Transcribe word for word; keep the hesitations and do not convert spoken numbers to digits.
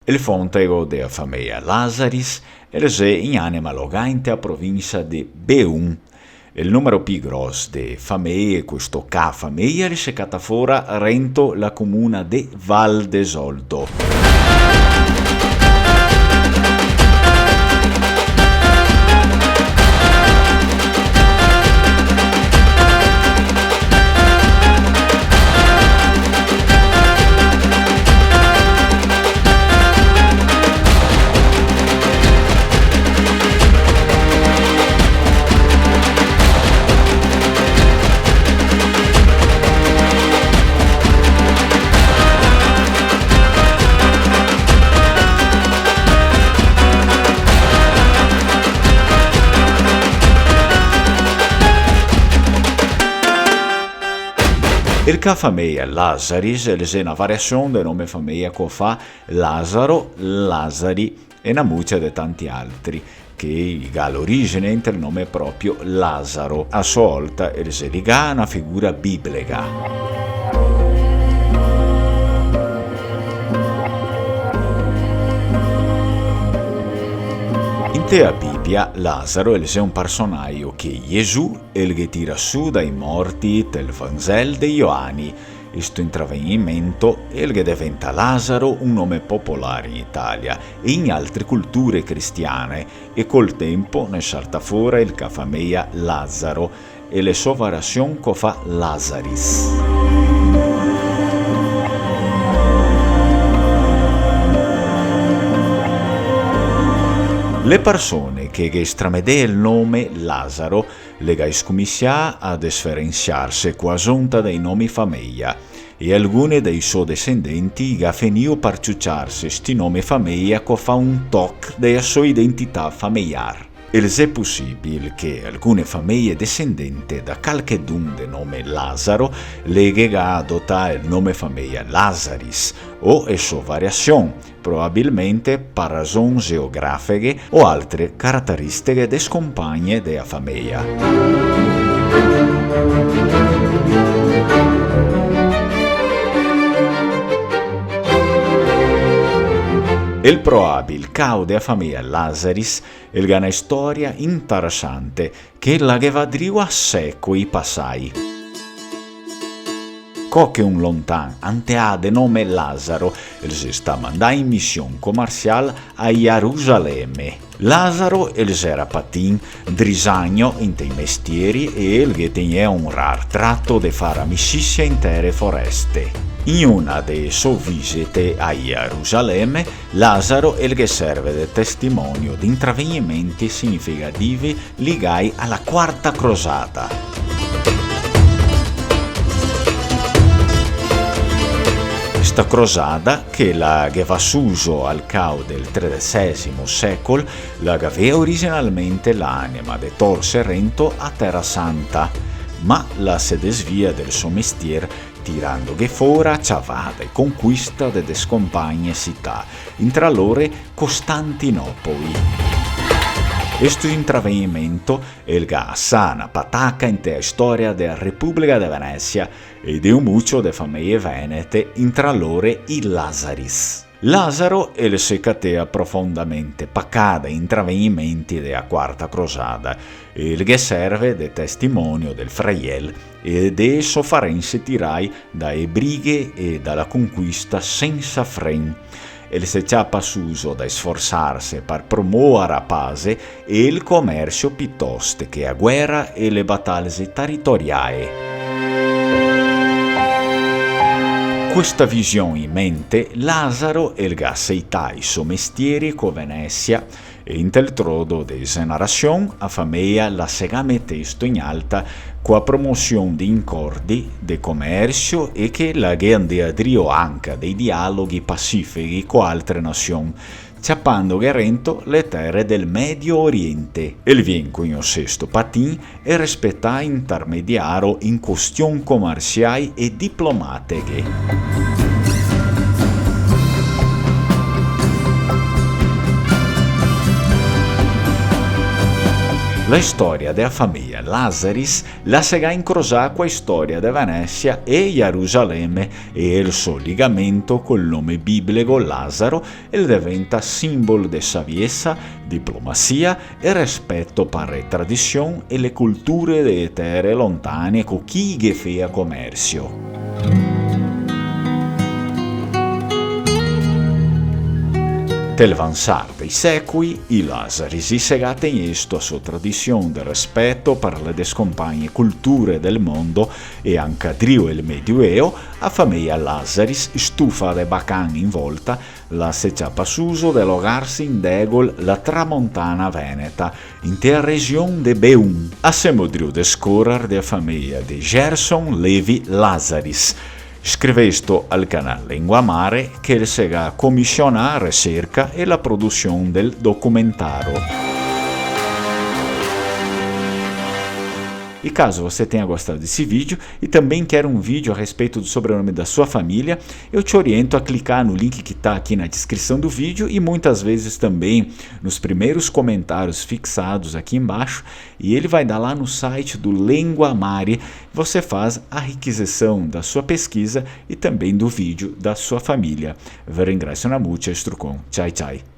El fóntego de a fameia Lazaris el xe in Anema Logà, inte a provinsa de Beun. El numero pi gros de fameie, questo ca fameia, el se cata fora rento la comuna de Val de Zoldo. El ca fameia Lazaris el xe na variasion del nome fameia co fa Lazaro, Lazari e na mucia de tanti altri, che i ga l'origine inte el nome proprio Lazaro. A so olta el xe ligà a na figura biblega. Inte a Bibia, Lazaro el xe un personajo che Jesù el ghe tira su dai morti tel Vanzel de Ioani. Sto intravegnimento el ghe deventa Lazaro un nome popolare in Italia e in altre culture cristiane, e col tempo ne salta fora el ca fameia Lazaro e le so variasion co fa Lazaris. Le persone che ghe stramedè el nome Lazaro le ga scuminsià a desferensiarse co a zonta dei nomi fameia, e algune dei so desendenti ga fenìo par ciuciarse sti nomi fameia co fa un toc de a so identità fameiar. El xe posibil che algune fameie desendente da calchedun de nome Lazaro le ghe ga adotà el nome fameia Lazaris o e so variasion, probabilmente par rason geografeghe o altre carateristeghe des conpagne de a fameia. El probabil cao de a fameia Lazaris el ga na storia interesante che la ghe va drio a secoi pasai. Co che un lontan anteà de nome Lazaro el xe stà mandà in mision comersial a Ierusaleme. Lazaro el xera patin, drisagno inte i mestieri e el ghe tegnea un rar trato de far amisisia in tere foreste. In una de so visite a Ierusaleme, Lazaro el ghe serve de testimonio de intravegnimenti significativi ligai a la Quarta Crosada. Sta crosada, che la ghe va suso al cao del tredesesimo secol, la gavea originalmente l'anema de torse rento a Tera Santa, ma la se desvia del so mestier tirandoghe fora ciavada e conquista de desconpagne cità, intra lore Costantinopoli. E sto intravegnimento el ga asà na pataca inte a storia de a Republica de Venesia e de un mucio de fameie venete, intra lore i Lazaris. Lazaro el se catea profondamente pacà dai intravegnimenti de a Quarta Crosada, e el ghe serve de testimonio del fraiel e de sofarense tirai da e brighe e da la conquista sensa fren. El se ciapa suso da sforzarse par promoar a pase e el comersio pitosto che a guera e le batalze teritoriae. Co sta vision in mente, Lazaro el ga seità i so mestieri co Venesia, e inte el trodo de generasion a fameia la se ga metesto in alta co a promosion de incordi de comersio e che la ghe andea drio anca dei dialoghi pasifeghi co altre nasion, ciapandoghe rento le tere del Medio Oriente. El vien cognosesto patin e respetà intermediaro in cuestion comersiai e diplomateghe. La storia de la fameia Lazaris la se ga incrosà co la storia de Venesia e Jerusaleme e el so ligamento col nome biblego Lazaro, el deventa simbolo de saviesa, diplomasia e respeto par le tradision e le culture de le tere lontane co chi ghe fea comersio. Te le vansar dei secui, i Lazaris i se ga tegnesto a so tradision de respeto par le descompagne culture del mondo e anca drio el Medioeo, a fameia Lazaris, stufa de bacan in volta, la se ciapa suso de logarse in Degol, la tramontana veneta, inte a region de Beun. A semo drio descorar de a fameia de Gerson Levi Lazaris. Scrivesto al canal Lengua Mare che el se ga comisionà a reserca e la produsion del documentaro. E caso você tenha gostado desse vídeo e também quer um vídeo a respeito do sobrenome da sua família, eu te oriento a clicar no link que tá aqui na descrição do vídeo e muitas vezes também nos primeiros comentários fixados aqui embaixo, e ele vai dar lá no site do Lengua Mare. Você faz a requisição da sua pesquisa e também do vídeo da sua família. Vă ringrazio na mucha, strucon. Ciao, ciao.